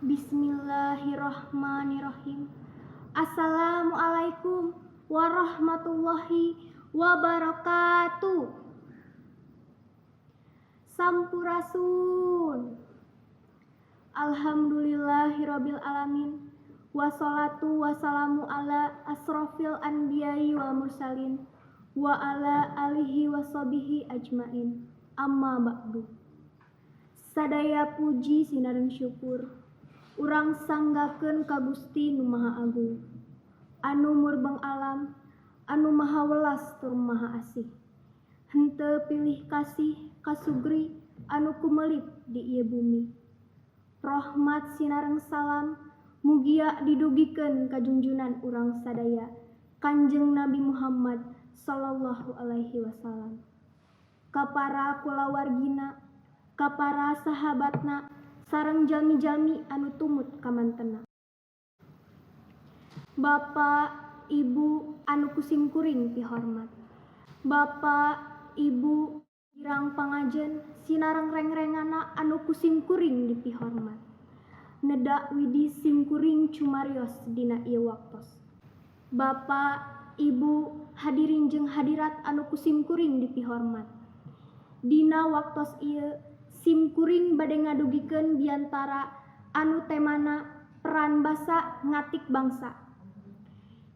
Bismillahirrahmanirrahim. Assalamualaikum warahmatullahi wabarakatuh. Sampurasun. Alhamdulillahirabbil alamin. Wassalatu wassalamu ala asrofil anbiya'i wal mursalin wa ala alihi washabihi ajmain. Amma ba'du. Sadaya puji sinareng syukur urang sanggakeun ka Gusti Nu Maha Agung, anu murbeng alam, anu maha welas tur maha asih, henteu pilih kasih ka sugri anu kumelip di ieu bumi. Rahmat sinareng salam mugia didugikeun ka junjunan urang sadaya, Kanjeng Nabi Muhammad sallallahu alaihi wasallam, ka para kulawargina, ka para sahabatna, sareng jalmi-jalmi anu tumut kamantena. Bapak, Ibu anu ku simkuring pihormat, Bapak, Ibu girang pangajen sinareng rengrenganna anu ku simkuring dipihormat. Nedak widi simkuring cumarios dina ieu waktos. Bapak, Ibu, hadirin jeung hadirat anu ku simkuring dipihormat. Dina waktos ieu simkuring bade ngadugikeun biantara anu temana peran basa ngatik bangsa.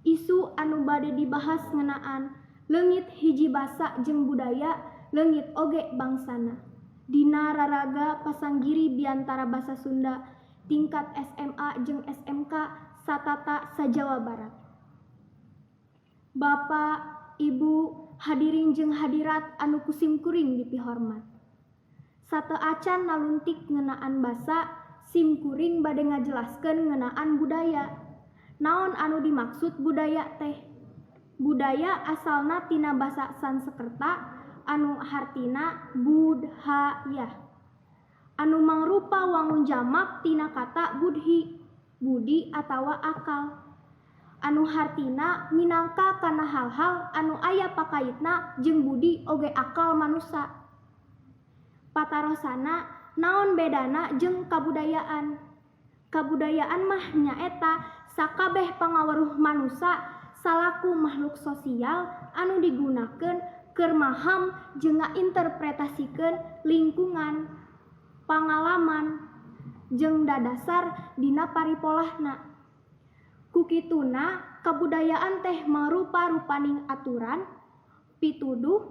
Isu anu bade dibahas ngeunaan leungit hiji basa jeung budaya, leungit oge bangsana. Dina raraga pasanggiri biantara basa Sunda tingkat SMA jeung SMK satata sa-Jawa Barat. Bapak, Ibu, hadirin jeung hadirat anu ku simkuring dipihormat. Sateuacan naluntik ngeunaan basa, simkuring bade ngajelaskeun ngeunaan budaya. Naon anu dimaksud budaya teh? Budaya asalna tina basa Sanskerta anu hartina budhayah, anu mangrupa wangun jamak tina kata budhi, budi atawa akal, anu hartina minangka kana hal-hal anu aya pakaitna jeung budi oge akal manusa. Patarosana, naon bedana jeung kabudayaan? Kabudayaan mah nyaeta sakabeh pangaweruh manusa salaku makhluk sosial anu digunakeun keur maham jeung ngainterpretasikeun lingkungan, pangalaman, jeung dadasar dina paripolahna. Ku kituna kabudayaan teh mangrupa rupaning aturan, pituduh,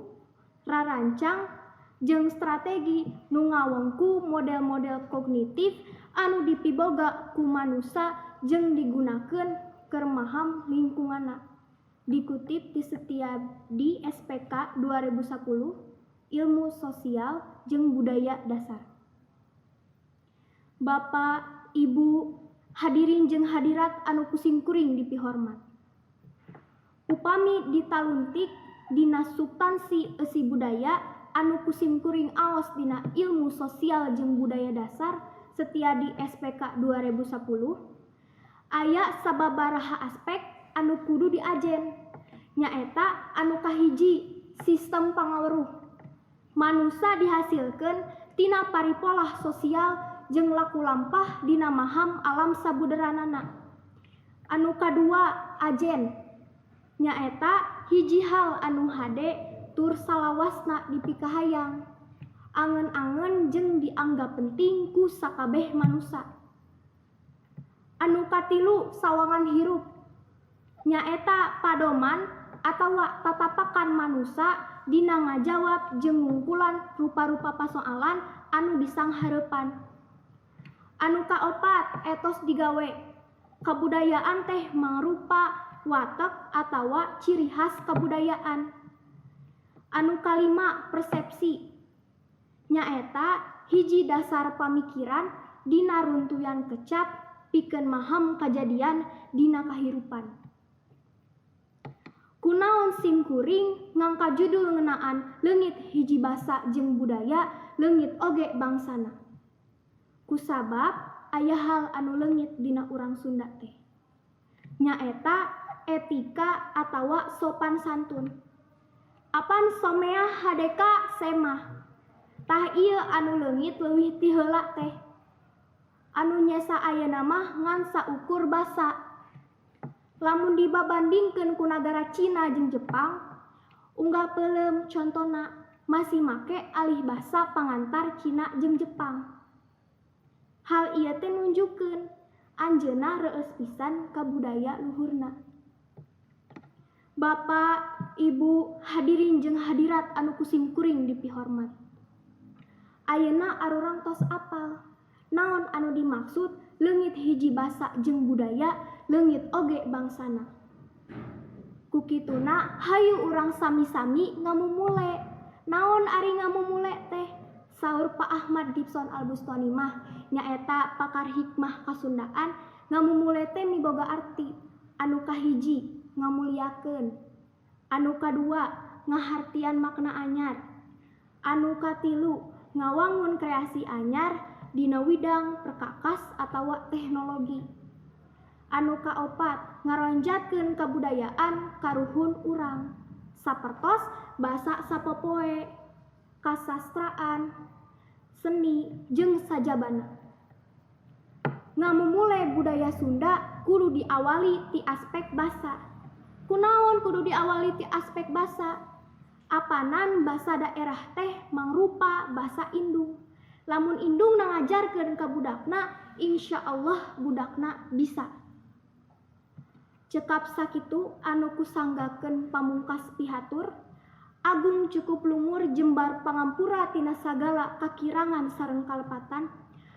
rarancang, jeung strategi nu ngawengku model-model kognitif anu dipiboga ku manusa jeung digunakeun keur maham lingkunganna. Dikutip ti Setiadi SPK 2010, Ilmu Sosial jeung Budaya Dasar. Bapak, Ibu, hadirin jeung hadirat anu ku simkuring dipihormat. Upami ditaluntik dina substansi eusi budaya anu ku simkuring aos dina Ilmu Sosial jeung Budaya Dasar Setiadi SPK 2010, aya sababaraha aspek anu kudu diajen, nyaeta anu kahiji, sistem pangaweruh. Manusa dihasilkeun tina paripolah sosial jeung laku lampah dina maham alam sabuderanana. Anu kadua, ajen, nyaeta hiji hal anu hade tur salawasna dipikahayang, angen-angen jeung dianggap penting ku sakabeh manusa. Anu katilu, sawangan hirup, nyaeta padoman atawa tatapakan manusa dina ngajawab jeung ngungkulan rupa-rupa pasoalan anu disanghareupan. Anu kaopat, etos digawe. Kabudayaan teh mangrupa watek atawa ciri khas kabudayaan. Anu kalima, persepsi, nyaeta hiji dasar pamikiran dina runtuyan kecap pikeun maham kajadian dina kahirupan. Kunaon simkuring ngangkat judul ngeunaan leungit hiji basa jeung budaya, leungit oge bangsana? Kusabab aya hal anu leungit dina urang Sunda teh, nyaeta etika atawa sopan santun. Apan someah hadeka semah. Tah, ieu anu leungit leuwih ti heula teh. Anu nyesa ayeuna mah ngan saukur basa. Lamun dibabandingkeun ku nagara Cina jeung Jepang, unggal peuleum contona masih make alih basa pangantar Cina jeung Jepang. Hal ieu teh nunjukkeun anjeunna reueus pisan ka budaya luhurna. Bapak, Ibu, hadirin jeung hadirat anu ku simkuring dipihormat. Ayeuna arurang tos apal naon anu dimaksud leungit hiji basa jeung budaya, leungit oge bangsana. Ku kituna hayu urang sami-sami ngamumule. Naon ari ngamumule teh? Saur Pak Ahmad Gibson Al-Bustoni mah nyaeta pakar hikmah kasundaan, ngamumule teh miboga arti. Anu kahiji, ngamuliakeun. Anu kadua, ngahartian makna anyar. Anu katilu, ngawangun kreasi anyar dina widang perkakas atawa teknologi. Anu kaopat, ngaronjatkeun kabudayaan karuhun urang, sapertos basa sapopoe, kasastraan, seni jeung sajabana. Ngamumule budaya Sunda kudu diawali ti aspek basa. Kunaon kudu diawali ti aspek basa? Apanan basa daerah teh mangrupa basa indung. Lamun indungna ngajarkeun ka budakna, insya Allah budakna bisa. Cekap sakitu anu kusanggakeun pamungkas pihatur. Agung cukup lumur jembar pangampura tina sagala kakirangan sareng kalepatan.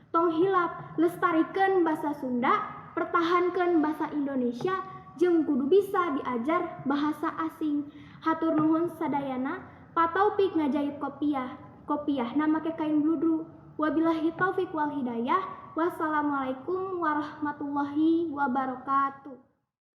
Tong hilap lestarikeun basa Sunda, pertahankeun basa Indonesia, jeung kudu bisa diajar bahasa asing. Hatur nuhun sadayana. Pak Taufik ngajait kopiah, kopiahna make kain bludru. Wabillahi taufik wal hidayah. Wassalamualaikum warahmatullahi wabarakatuh.